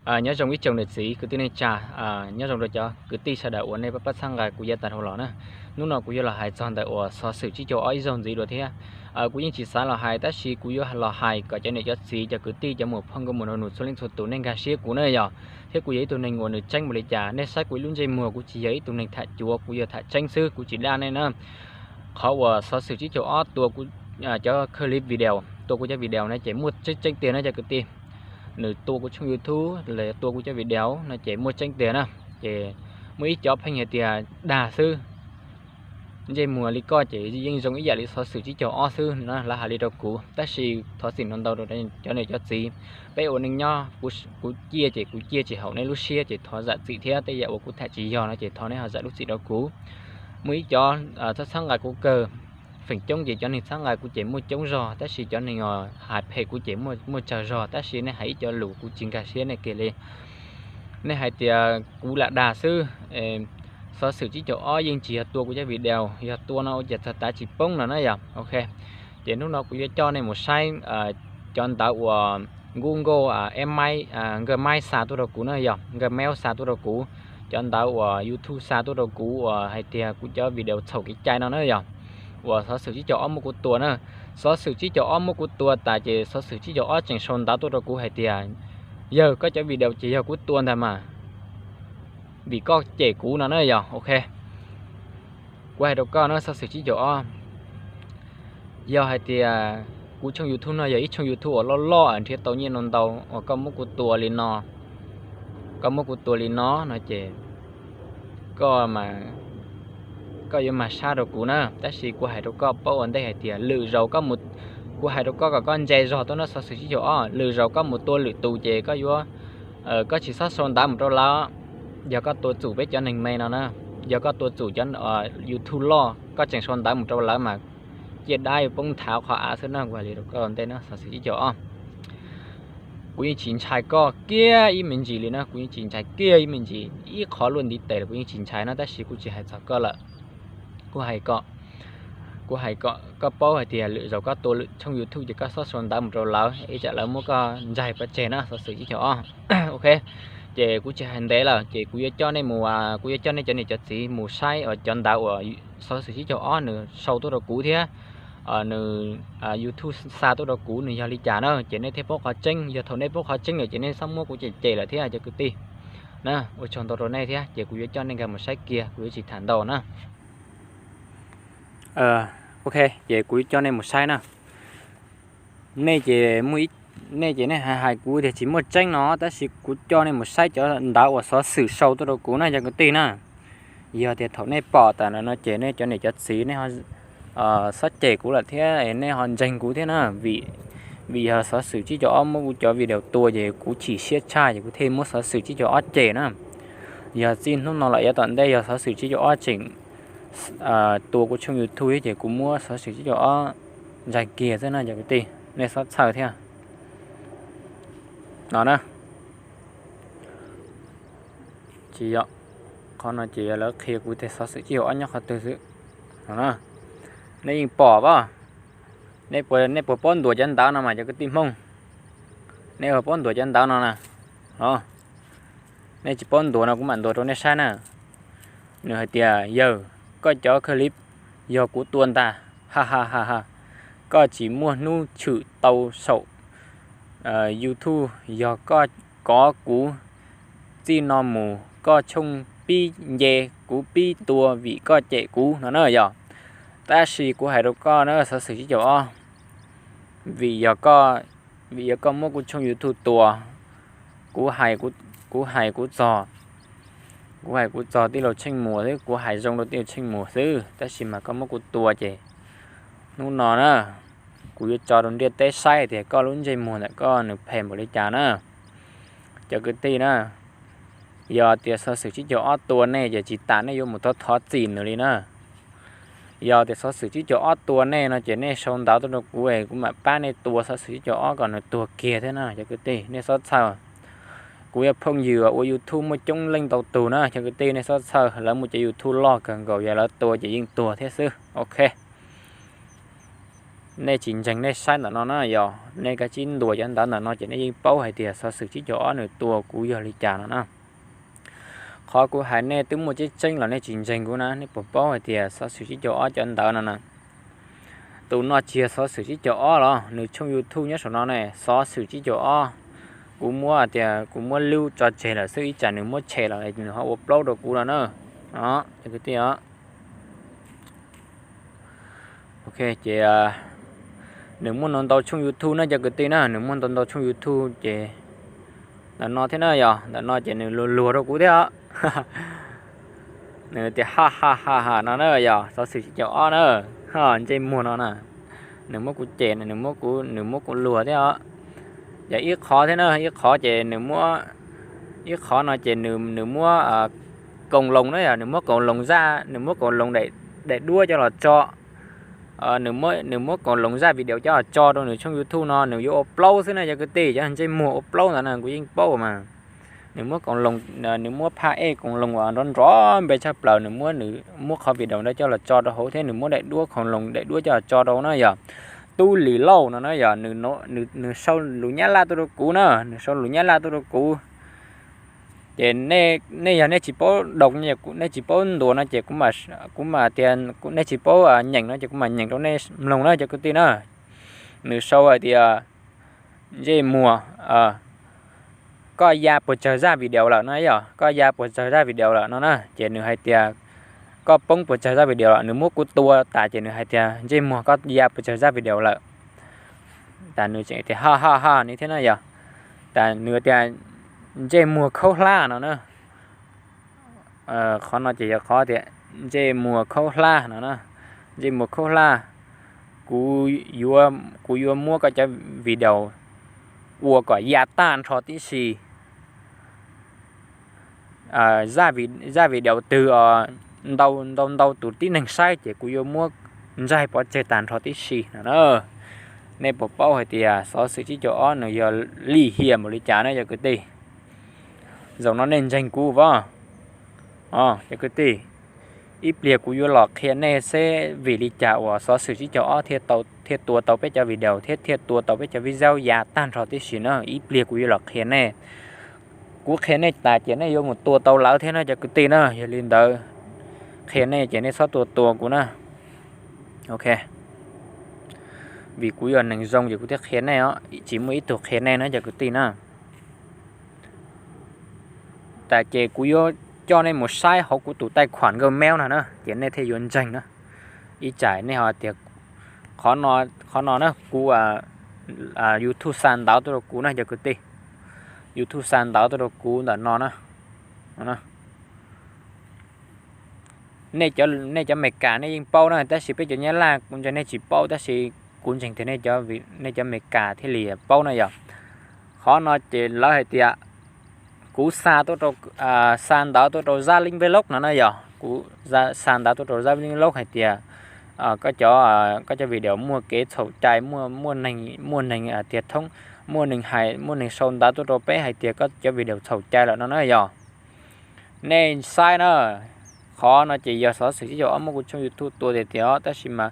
Nyob zoo ib tsoom niam txiv kwv tij neej tsa, nyob zoo rau cov kwv tij sawv daws uas nej pab pab txhawb nqa kuv yav tas dhau los na. Hnub no kuv yuav los hais txog ntawm uas xov xwm tsib caug ob ib zaug ntxiv dua thiab. Kuv yeej tsis xav los hais tab sis kuv yuav los hais kom cov niam cov txiv cov kwv tij cov muam phauj nkauj muam nraug nus txhua leej txhua tus nej nkag siab kuv na yog. Thiab kuv yog ib tug neeg uas nws tseeb npaum li cas, nej saib kuv ib lub ntsej muag kuv tsis yog ib tug neeg tham cuav, kuv yog tham tseeb xwb, kuv tsis dag nej na. Qhov uas xov xwm tsib caug ob tua cov clip video, tua kuv cov video no ces muaj tseeb tseeb tiag na cov kwv tij. Nws tua kuv tshooj YouTube los tua kuv cov video no ces muaj tseeb tiag na. Ces muaj ib cov pheej hais tias dag xwb, ntsej muag li koj ces yeej zoo ib yam li xov xwm tsib caug ob xwb na, lawv hais li rau kuv. Tab sis thov txim ntau ntau rau cov niam cov txiv, peb ua neej nyob, kuv ciaj ces kuv ciaj tsis haum nej lub siab ces thov zam txim thiab, tej yam uas kuv tham tsis yog no ces thov nej ho zam lub txim rau kuv. Muaj ib cov txhawb txhawb nqa kuv kawg, feem coob ces cov neeg txhawb nqa kuv ces muaj coob zog tab sis cov neeg hais phem kuv ces muaj tsawg zog, tab sis nej hais ib co lus kuv tsis nkag siab nej kiag li. Nej hais tias kuv lam dag xwb. Xov xwm tsib caug ob yeej tsis yog tua kuv cov video, yog tua no ua cas txog tav tsis poob no na yog. Ok, ces hnub no kuv yuav coj nej mus saib cov ntawv uas Google, Gmail xa tuaj rau kuv na yog, Gmail xa tuaj rau kuv, cov ntawv uas YouTube xa tuaj rau kuv uas hais tias kuv cov video txhaum kev cai no na yog, uas xov xwm tsib caug ob muab kuv tua na. Xov xwm tsib caug ob muab kuv tua tas ces xov xwm tsib caug ob tseem sau ntawv tuaj rau kuv hais tias, yawg, koj cov video ces yog kuv tua ntag mas, vim koj cem kuv no na yog. Ok, kuv hais rau koj na, xov xwm tsib caug ob, yog hais tias kuv tshooj YouTube no yog ib tshooj YouTube uas loj loj nrhiav tau nyiaj ntau ntau uas koj muab kuv tua li no, koj muab kuv tua li no no ces koj koj yuav mag sab rau kuv na. Tab sis kuv hais rau koj paub ua ntej hais tias lwm zaus koj mus, kuv hais rau koj kom koj ntse zog tuaj na xov xwm tsib caug ob, lwm zaus koj mus tua lwm tus ces koj yuav, koj tsis txhob sau ntawv mus rau lawv. Yog koj tua txum peb cov neeg me no na, yog koj tua txum cov YouTube loj koj tseem sau ntawv mus rau lawv mas ciaj dab yuav poob nthav qhov av xwb na. Kuv hais li rau koj ua ntej na xov xwm tsib caug ob, kuv yeej tsis ntshai koj kiag ib me ntsis li na, kuv yeej tsis ntshai kiag ib me ntsis, ib qho luaj ntiv tes los kuv yeej tsis ntshai na, tab sis kuv tsis hais txog koj lawm. Kuv hais kom, kuv hais kom koj paub hais tias lwm zaus koj tua lwm tshooj YouTube ces koj txhob sau ntawv mus rau lawv ib tsam lawv muab koj ntsaig pov tseg na xov xwm tsib caug ob. Ok, ces kuv tsis hais ntev lawm ces kuv yuav coj nej mus, kuv yuav coj nej cov niam cov txiv mus saib cov ntawv uas xov xwm tsib caug ob nws sau tuaj rau kuv thiab nws YouTube xa tuaj rau kuv nws yog li cas na, ces nej thiaj paub qhov tseeb. Yog thaum nej paub qhov tseeb lawm ces nej txhob muab kuv cem cem lawm thiab cov kwv tij na. Ua tsaug ntau rau nej thiab ces kuv yuav coj nej nkag mus saib kiag, kuv yuav tsis tham ntau na. Ok, ces kuv yuav coj nej mus saib na. Nej ces, nej ces nej hais hais kuv tias tsis muaj tseeb no, tab sis kuv coj nej mus saib cov ntawv uas xov xwm sau tuaj rau kuv na cov kwv tij na. Yog tias thaum nej pom tas no ces nej cov niam cov txiv nej txhob cem kuv lawm thiab nej ho ntseeg kuv thiab na. Vim, vim yog xov xwm tsib caug ob muab kuv cov video tua ces kuv chim siab tshaj ces kuv thiaj muab xov xwm tsib caug ob cem na. Yog txij hnub no lawm yav tom ntej yog xov xwm tsib caug ob tseem tua kuv tshooj YouTube ces kuv muab xov xwm tsib caug ob ntsaig kiag xwb na cov kwv tij, nej txhob txhawj thiab no na. Tsis yog, qhov no ces yog lawv qhia kuv tias xov xwm tsib caug ob nyob qhov twg xwb no na. Nej yeej pom pab, nej puas paub ntuas cov ntawv no mas cov kwv tij Hmoob? Nej puas paub ntuas cov ntawv no na? Nej tsis paub ntuas no kuv mam ntuas rau nej saib na. Nws hais tias, yawg, koj cov clip yog kuv tua ntag, ha ha ha ha. Koj tsis muaj hnub tshwm tau saum YouTube, yog koj kov kuv txij no mus koj tshooj pib nce, kuv pib tua vim koj cem kuv no na yog. Tab sis kuv hais rau koj na xov xwm tsib caug ob, vim yog koj, vim yog koj muab kuv tshooj YouTube tua. Kuv hais, kuv hais kuv txog, kuv hais kuv txog tij laug Tsheej Muas xwb, kuv hais zoo rau tij laug Tsheej Muas xwb, tab sis mas koj muab kuv tua ces hnub no na kuv yuav tso rau ntiaj teb saib tias koj lub ntsej muag ntawm koj nws phem npaum li cas na. Cov kwv tij na, yog tias xov xwm tsib caug ob tua nej ces tsis tas nej yuav mus thov thov txim nws li na. Yog tias xov xwm tsib caug ob tua nej no ces nej sau ntawv tuaj rau kuv es kuv mam pab nej tua xov xwm tsib caug ob kom nws tuag kiag thiab na cov kwv tij, nej txhob txhawj. Kuv yog phooj ywg ua YouTube muaj coob leej ntau tug na cov kwv tij, nej txhob txhawj, lawv muaj cov YouTube loj kawg nkaus, yog lawv tua ces yeej tuag thiab xwb. Ok, nej tsis ntseeg nej saib ntawm no na, yog nej kav tsij ntuas cov ntawv ntawm no ces nej yeej paub hais tias xov xwm tsib caug ob nws tua kuv yog li cas no na. Qhov kuv hais nej twb muaj tseeb tseeb los nej tsis ntseeg kuv na, nej puas paub hais tias xov xwm tsib caug ob cov ntawv no na, tus no tsis yog xov xwm tsib caug ob los nws tshooj YouTube nyob saum no ne, xov xwm tsib caug ob. Kuv muab tias kuv muab lub tso tseg lawm xwb, ib tsam nws muab tshem los nws ho ua plaub rau kuv no na. Cov kwv tij, ok, ces nws muaj ntau ntau tshooj YouTube na cov kwv tij na, nws muaj ntau ntau tshooj YouTube ces ntawm no thiab na, yog ntawm no ces nws luag luag rau kuv thiab os. Nws tias ha ha ha ha no na, yog xov xwm tsib caug ob na, ntsej muag no na, nws muab kuv cem, nws muab kuv, nws muab kuv luag thiab os. Yog ib qhov thiab na, ib qhov ces nws muab, ib qhov no ces nws muab koos loos na, yog nws muab koos loos zaj, nws muab koos loos daim duab coj los tso, nws muab koos loos zaj video coj los tso rau nws tshooj YouTube no, nws yuav ua plaub xwb na cov kwv tij, cov ntsej muag ua plaub ntawd na kuv yeej paub mas. Nws muab koos loos, nws muab phaj ej koos loos uas nrov nrov npe tshaj plaws, nws muab, nws muab qhov video ntawd coj los tso rau hauv thiab nws muab daim duab koos loos daim duab coj los tso rau na, yog Tub Lis Lauj no na, yog nws sau lus Nyab Laj tuaj rau kuv na, nws sau lus Nyab Laj tuaj rau kuv. Ces nej yog nej tsis paub doos, nej tsis paub ntuas no ces kuv mam tias, nej tsis paub nyeem no ces kuv mam nyeem rau nej mloog na cov kwv tij na. Nws sau hais tias, ntsej muag, koj ya puas tsawg zaj video lawm no, yog koj ya puas tsawg zaj video lawm no na, ces nws hais tias, koj poob puas tsawg zaj video lawm, nws muab kuv tua tas ces nws hais tias, ntsej muag, koj ya puas tsawg zaj video lawm. Tas nws tseem tias ha ha ha ni thiab na, yog tas nws tias, ntsej muag khaub hlab no na. Qhov no ces yog qhov tias, ntsej muag khaub hlab no na, ntsej muag khaub hlab, kuv yuav muab koj cov video ua kom ya tag nrho tib si. Zaj video twg ntau ntau ntau tus tib neeg saib ces kuv yuav muab ntsaig pov tseg tag nrho tib si no na. Nej puas paub hais tias xov xwm tsib caug ob nws yog lim hiam npaum li cas na cov kwv tij? Zaum no nej ntseeg kuv os, cov kwv tij. Ib pliag kuv yuav los qhia nej seb vim li cas uas xov xwm tsib caug ob thiaj tua tau peb cov video thiab thiaj tua tau peb cov video ya tag nrho tib si na. Ib pliag kuv yuav los qhia nej. Kuv qhia nej tas ces nej yuav mus tua tau lawv thiab na cov kwv tij na. Yog li ntawd, qhia nej ces nej txhob tua tua kuv na. Ok, vim kuv yog neeg zoo ces kuv thiaj qhia nej os, tsis muaj ib tug qhia nej na cov kwv tij na. Tas ces kuv yuav coj nej mus saib hauv kuv tus taij khuam Gmail no na ces nej thiaj yuav ntseeg na. Ib tsam nej ho tias, qhov no na kuv, YouTube xa ntawv tuaj rau kuv na cov kwv tij. YouTube xa ntawv tuaj rau kuv ntawm no na. Nej cov Amelikas nej yeej paub na, tab sis peb cov Nyab Laj kuv ntseeg nej tsis paub, tab sis kuv ntseeg tias nej cov Amelikas thiaj li paub na yog. Qhov no ces lawv hais tias kuv xa tuaj rau, xa ntawv tuaj rau Zab Leeb Vlog no na yog, kuv xa ntawv tuaj rau Zab Leeb Vlog hais tias koj cov, koj cov video muaj kev txhaum cai, muaj, muaj neeg, muaj neeg tias thoob, muaj neeg hais, muaj neeg sau ntawv tuaj rau peb hais tias koj cov video txhaum cai lawm no na yog. Nej saib na, qhov no ces yog xov xwm tsib caug ob muab kuv tshooj YouTube tua tiag tiag os, tab sis mas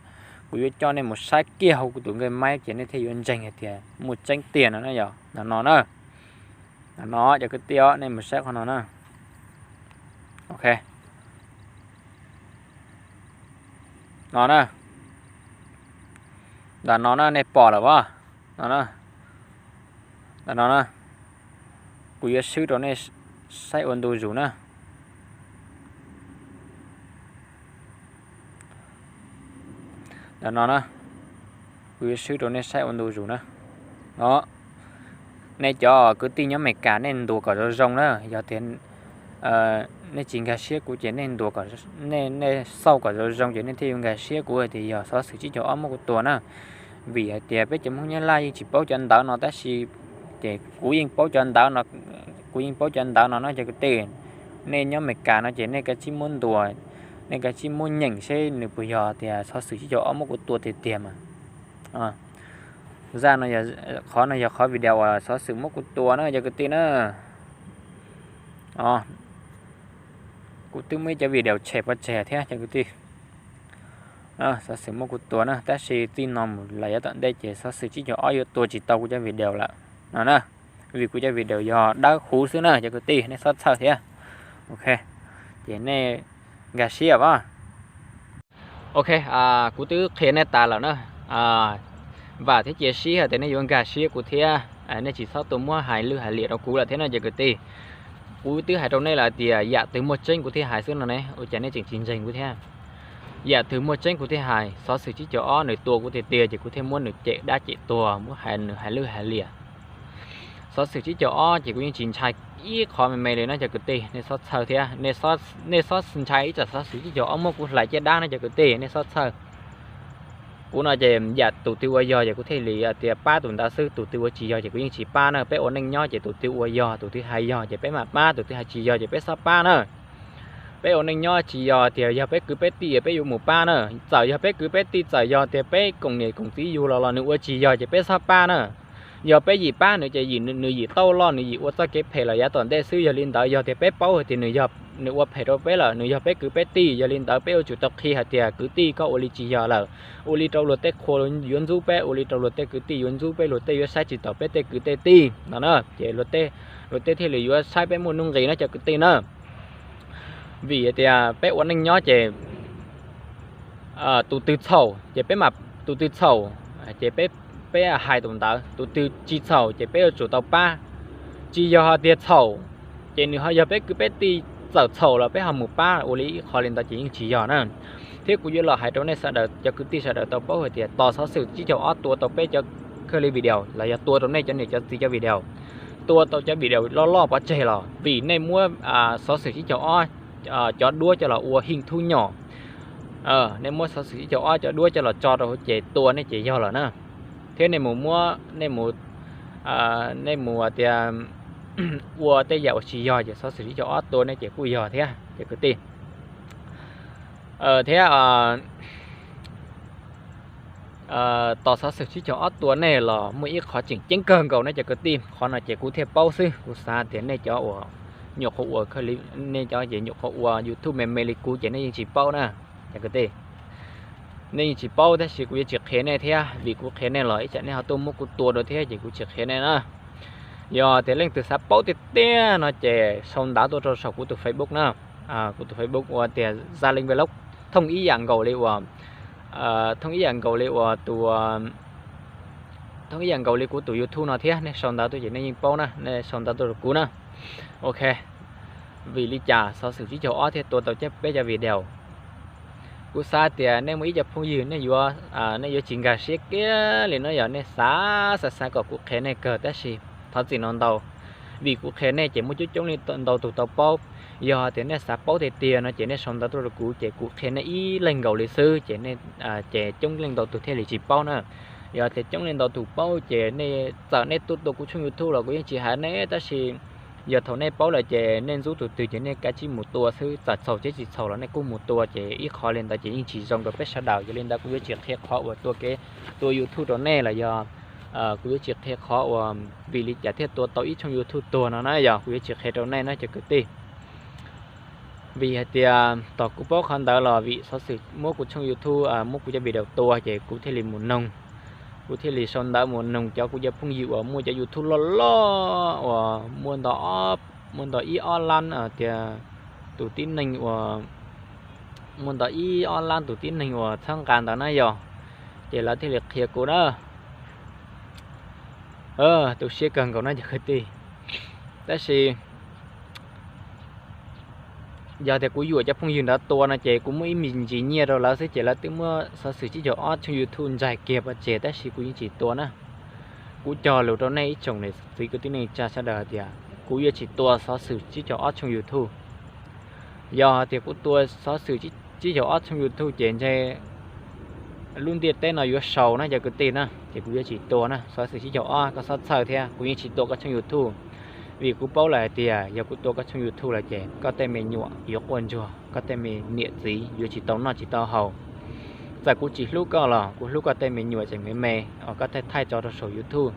kuv yuav coj nej mus saib kiag hauv kuv tus Gmail ces nej thiaj yuav ntseeg hais tias muaj tseeb tiag no na yog. Ntawm no na, ntawm no cov kwv tij os, nej mus saib qhov no na. Ok, no na, ntawm no na, nej pom lawm as, no na, ntawm no na, kuv yuav swb rau nej saib ua ntu zus na. Ntawm no na, kuv yuav swb rau nej saib ua ntu zus na. Nej cov kwv tij nyob Amelikas nej ntuas kom zoo zoo na, yog tias nej tsis nkag siab kuv ces nej ntuas, nej xauj kom zoo zoo ces nej thiaj yuav nkag siab kuv hais tias yog xov xwm tsib caug ob muab kuv tua na. Vim hais tias peb cov Hmoob Nyab Laj yeej tsis paub cov ntawv no tab sis ces kuv yeej paub cov ntawv no, kuv yeej paub cov ntawv no no cov kwv tij. Nej nyob Amelikas no ces nej kav tsij muab ntuas, nej kav tsij muab nyeem seb nws puas yog tias xov xwm tsib caug ob muab kuv tua tiag tiag mas. Zaj no, qhov no yog qhov video uas xov xwm muab kuv tua na cov kwv tij na. Kuv twb muaj ib cov video tshem pov tseg thiab cov kwv tij. Xov xwm muab kuv tua na, tab sis txij no mus los yav tom ntej ces xov xwm tsib caug ob yuav tua tsis tau kuv cov video lawm no na, vim kuv cov video yog dawb huv xwb na cov kwv tij, nej txhob txhawj thiab. Ok, ces nej nkag siab as. Ok, kuv twb qhia nej tas lawm na. Vam thiab cia siab hais tias nej yuav nkag siab kuv thiab, nej tsis txhob tuaj muab hais lwj hais liam rau kuv lawm thiab no cov kwv tij. Kuv twb hais rau nej lawm tias yam twg muaj tseeb kuv thiaj hais xwb no ne, ua cas nej tseem tsis ntseeg kuv thiab? Yam twg muaj tseeb kuv thiaj hais, xov xwm tsib caug ob nws tua kuv tiag tiag ces kuv thiaj muab nws cem dab cem tuag, muab hais nws hais lwj hais liam. Xov xwm tsib caug ob ces kuv yeej tsis ntshai ib qho me me li no cov kwv tij, nej txhob txhawj thiab. Nej txhob ntshai ib tsam xov xwm tsib caug ob muab kuv hlais caj dab no cov kwv tij, nej txhob txhawj. Kuv no ces yam tus twg ua yog ces kuv thiaj li tias pab tus ntawd xwb, tus twg ua tsis yog ces kuv yeej tsis pab na. Peb ua neej nyob ces tus twg ua yog, tus twg hais yog ces peb mam pab, tus twg hais tsis yog ces peb txhob pab na. Peb ua neej nyob tsis yog tias yog peb kwv peb tij peb yuav mus pab na. Txawm yog peb kwv peb tij, txawm yog tias peb koom niam koom txiv yug los los nws ua tsis yog ces peb txhob pab na. Yog peb yim pab nws ces yim nws yim tau loj, nws yim ua txoj kev phem los yav tom ntej xwb. Yog li ntawd yog tias peb paub hais tias nws yog, nws ua phem rau peb lawm, nws yog peb kwv peb tij, yog li ntawd peb yuav tsum tau qhia hais tias kwv tij koj ua li tsis yog lawm, ua li rau luag tej qhua yuav ntxub peb, ua li rau luag tej kwv tij yuav ntxub peb, luag tej yuav saib tsis taus peb tej kwv tej tij no na. Ces luag tej thiaj li yuav saib peb muaj nuj nqis no cov kwv tij na. Vim tias peb ua neej nyob ces tus twg txhaum ces peb mam, tus twg txhaum ces peb hais tus ntawd, tus twg tsis txhaum ces peb yuav tsum tau pab. Tsis yog hais tias txhaum ces nws ho yog peb kwv peb tij, txawm txhaum los peb ho mus pab, ua li ib qho li ntawd ces yeej tsis yog na. Thiab kuv yuav los hais rau nej sawv daws, cov kwv tij sawv daws tau paub hais tias tos xov xwm tsib caug ob tua tau peb cov kawg li video los yog tua rau nej cov niam cov txiv cov video, tua tau cov video loj loj pov tseg los vim nej muab xov xwm tsib caug ob cov duab coj los ua hij thub nyom. Nej muab xov xwm tsib caug ob cov duab coj los tso rau hauv ces tua nej ces yog lawm na. Thiab nej mus muab, nej mus, nej mus tias ua tej yam uas tsis yog ces xov xwm tsib caug ob tua nej ces kuj yog thiab cov kwv tij. Thiab tos xov xwm tsib caug ob tua nej los muaj ib qho tseem ceeb kawg nkaus no cov kwv tij, qhov no ces kuv thiaj paub xwb. Kuv xav tias nej cov uas nyuam qhuav ua, nej cov ces nyuam qhuav ua YouTube me me li kuv ces nej yeej tsis paub na cov kwv tij. Nej yeej tsis paub tab sis kuv yuav tsis qhia nej thiab, vim kuv qhia nej los ib tsam nej ho tuaj muab kuv tua dua thiab ces kuv tsis qhia nej na. Yog tias leej twg xav paub tiag tiag no ces sau ntawv tuaj rau saum kuv tus Facebook na. Kuv tus Facebook ua tias Zaleej Vlog, thooj ib yam nkaus li uas, thooj ib yam nkaus li uas tus, thooj ib yam nkaus li kuv tus YouTube no thiab. Nej sau ntawv tuaj ces nej yeej paub na, nej sau ntawv tuaj rau kuv na. Ok, vim li cas xov xwm tsib caug ob thiaj tua tau peb cov video? Kuv xav tias nej muaj ib co phooj ywg nej yuav, nej yuav tsis nkag siab kiag li no, yog nej xav xav xav kom kuv qhia nej kawg, tab sis thov txim ntau ntau, vim kuv qhia nej ces muaj coob coob li ntau tus tau paub. Yog tias nej xav paub tiag tiag no ces nej sau ntawv tuaj rau kuv ces kuv qhia nej ib leeg nkaus li xwb ces, ces coob leej ntau tus thiaj li tsis paub na. Yog tias coob leej ntau tus paub ces nej, txawm nej tuaj tua kuv tshooj YouTube los kuv yeej tsis hais nej, tab sis yog thaum nej paub lawm ces nej ntxub tus twg ces nej kav tsij mus tua xwb, txawm txhaum thiab tsis txhaum los nej kuj mus tua ces ib qho li ntawd ces yeej tsis zoo rau peb sawv daws. Yog li ntawd kuv yuav tsis qhia qhov uas tua kev, tua YouTube rau nej los yog kuv yuav tsis qhia qhov uas vim li cas thiaj tua tau ib tshooj YouTube tuag no na, yog kuv yuav tsis qhia rau nej na cov kwv tij. Vim hais tias tos kuv paub qhov ntawd los vim xov xwm muab kuv tshooj YouTube, muab kuv cov video tua ces kuv thiaj li mus noog, kuv thiaj li sau ntawv mus noog cov kuv cov phooj ywg uas muaj cov YouTube loj loj uas muaj ntau, muaj ntau ib ob lab tias tus tib neeg uas, muaj ntau ib ob lab tus tib neeg uas txhawb nqa ntawd na yog, ces lawv thiaj li qhia kuv na. Tu siab kawg nkaus na cov kwv tij. Tab sis yog tias kuv yuam cov phooj ywg ntawd tua no ces kuv muab ib me ntsis nyiaj rau lawv xwb ces lawv twb muab xov xwm tsib caug ob tshooj YouTube ntsaig kiag pov tseg, tab sis kuv yeej tsis tua na. Kuv cog lus rau nej ib tsoom niam txiv kwv tij neej tsa sawv daws hais tias kuv yuav tsis tua xov xwm tsib caug ob tshooj YouTube. Yog tias kuv tua xov xwm tsib caug ob tshooj YouTube ces ntshe lub ntiaj teb no yuav sau na cov kwv tij na, ces kuv yuav tsis tua na. Xov xwm tsib caug ob koj txhob txhawj thiab, kuv yeej tsis tua koj tshooj YouTube, vim kuv paub lawm hais tias yog kuv tua koj tshooj YouTube lawm ces koj tej me nyuam yuav quaj ntsuag, koj tej me niam txiv yuav tsis tau noj tsis tau haus. Txawm kuv tsis hlub koj los kuv hlub koj tej me nyuam tseem me me uas koj thaij thaij tso rau saum YouTube.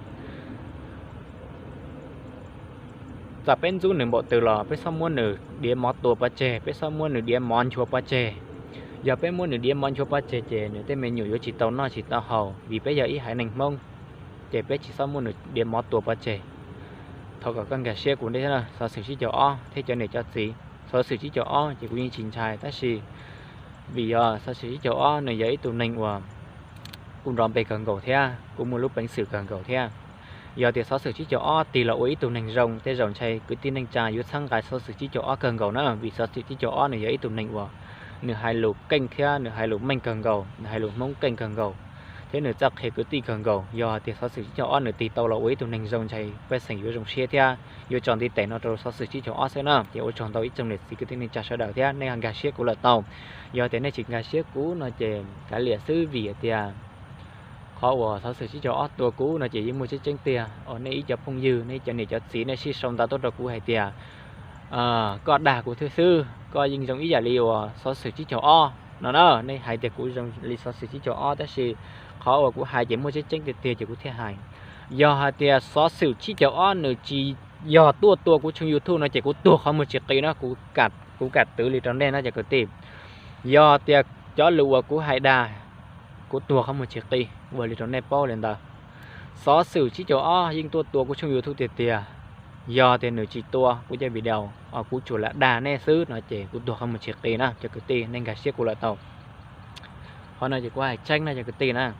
Txawm peb ntxub nws npaum twg los peb txhob muab nws diav mov tua pov tseg, peb txhob muab nws diav mov nchuav pov tseg. Yog peb muab nws diav mov nchuav pov tseg ces nws tej me nyuam yuav tsis tau noj tsis tau haus, vim peb yog ib haiv neeg Hmoob, ces peb tsis txhob muab nws diav mov tua pov tseg. Thov kom koj nkag siab kuv thiab, xov xwm tsib caug ob thiab cov niam cov txiv. Xov xwm tsib caug ob ces kuv yeej tsis ntshai, tab sis vim yog xov xwm tsib caug ob nws yog ib tug neeg uas kuj nrov npe kawg nkaus thiab kuj muaj lub peev xwm kawg nkaus thiab. Yog tias xov xwm tsib caug ob tig los ua ib tug neeg zoo, tej zaum ntshai kwv tij neej tsa yuav txhawb nqa xov xwm tsib caug ob kawg nkaus na, vim xov xwm tsib caug ob nws yog ib tug neeg uas nws hais lus keej thiab nws hais lus meej kawg nkaus, nws hais lus Hmoob keej kawg nkaus, thiab nws txawj qhia kwv tij kawg nkaus. Yog tias xov xwm tsib caug ob nws tig tau los ua ib tug neeg zoo, ntshai pej xeem yuav zoo siab thiab yuav tso ntiv tes no rau xov xwm tsib caug ob xwb na. Ces ua tsaug ntau ib tsoom niam txiv kwv tij neej tsa sawv daws thiab nej nkag siab kuv lawm tau. Yog tias nej tsis nkag siab kuv no ces kav liam xwb, vim tias qhov uas xov xwm tsib caug ob tua kuv no ces yeej muaj tseeb tseeb tiag. Uas nej ib cov phooj ywg, nej cov niam cov txiv nej sib sau ntawv tuaj rau kuv hais tias koj dag kuv thiab xwb, koj yeej zoo ib yam li uas xov xwm tsib caug ob no na. Nej hais tias kuv zoo li xov xwm tsib caug ob, tab sis qhov uas kuv hais ces muaj tseeb tseeb tiag tiag ces kuv thiaj hais. Yog hais tias xov xwm tsib caug ob nws tsis yog tuaj tua kuv tshooj YouTube no ces kuv tuag qhov muag tsis qis na, kuv kam twv li rau nej na cov kwv tij. Yog tias cov lus uas kuv hais dag, kuv tuag qhov muag tsis qis, ua li rau nej paub li ntawd. Xov xwm tsib caug ob yeej tuaj tua kuv tshooj YouTube tiag tiag. Yog tias nws tsis tua kuv cov video, kuv tsuas lam dag nej xwb no ces kuv tuag qhov muag tsis qis na cov kwv tij, nej nkag siab kuv lawm tau. Qhov no ces kuv hais tseeb na cov kwv tij na.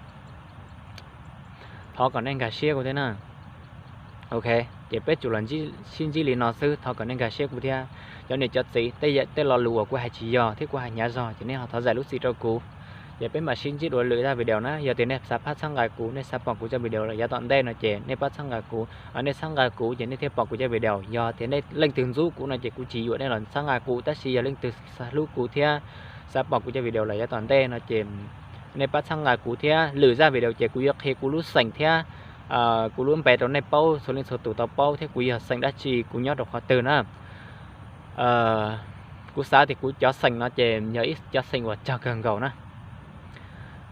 Thov kom nej nkag siab kuv thiab na. Ok, ces peb tsum los sib ntsib li no xwb, thov kom nej nkag siab kuv thiab. Cov niam cov txiv, tej lo lus uas kuv hais tsis yog thiab kuv hais hnyav zog ces nej ho thov zam lub txim rau kuv. Ces peb mam sib ntsib dua lwm zaj video na. Yog tias nej xav pab txhawb nqa kuv, nej xav pom kuv cov video los yav tom ntej no ces nej pab txhawb nqa kuv. Nej txhawb nqa kuv ces nej thiaj pom kuv cov video. Yog tias nej leej twg ntxub kuv no ces kuv tsis yuam nej los txhawb nqa kuv, tab sis yog leej twg xav hlub kuv thiab xav pom kuv cov video los yav tom ntej no ces nej pab txhawb nqa kuv thiab. Lwm zaj video ces kuv yuav qhia kuv lub xeem thiab kuv lub npe rau nej paub, txhua leej txhua tus tau paub thiab kuv yog xeem dab tsi, kuv nyob rau qhov twg na. Kuv xav tias kuv cov xeem no ces yog ib cov xeem uas tsawg kawg nkaus na.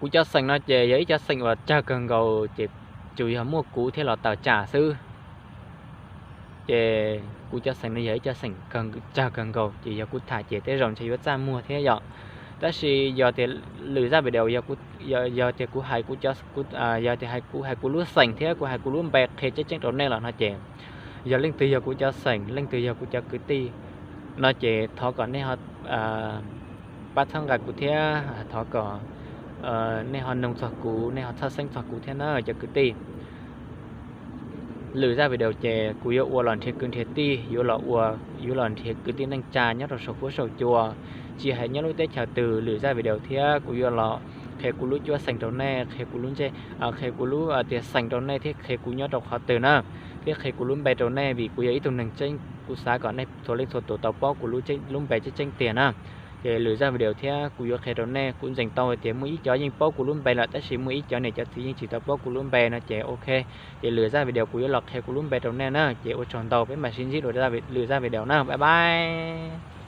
Kuv cov xeem no ces yog ib cov xeem uas tsawg kawg nkaus ces tsuas yog muaj kuv thiab los tawm tsam xwb. Ces kuv cov xeem no yog ib cov xeem tsawg kawg nkaus ces yog kuv tham ces tej zaum ntshe yuav txaj muag thiab yom. Tab sis yog tias lwm zaj video yog tias kuv hais kuv, yog tias kuv hais kuv lub xeem thiab kuv hais kuv lub npe qhia tseeb tseeb rau nej los no ces yog leej twg yog kuv cov xeem, leej twg yog kuv cov kwv tij no ces thov kom nej pab txhawb nqa kuv thiab thov kom nej ho noog txog kuv, nej ho txhawj xeeb txog kuv thiab na cov kwv tij. Lwm zaj video ces kuv yuav ua los nrhiav kwv nrhiav tij, yuav los ua, yuav los nrhiav kwv tij neej tsa nyob rau saum huab saum cua, tsis hais nyob lub teb chaws twg. Lwm zaj video thiab kuv yuav los qhia kuv lub cuab xeem rau nej, qhia kuv lub ntsej, qhia kuv lub tias xeem rau nej thiab qhia kuv nyob rau qhov twg na, thiab qhia kuv lub npe rau nej vim kuv yog ib tug neeg tseeb, kuv xav kom nej txhua leej txhua tus tau paub kuv lub npe tseeb tseeb tiag na. Ces lwm zaj video thiab kuv yuav qhia rau nej, kuv ntseeg tau hais tias muaj ib cov yeej paub kuv lub npe lawm tab sis muaj ib cov niam cov txiv yeej tsis tau paub kuv lub npe no ces ok. Ces lwm zaj video kuv yuav los qhia kuv lub npe rau nej na, ces ua tsaug ntau, peb mam sib ntsib lwm zaj video na, bye bye.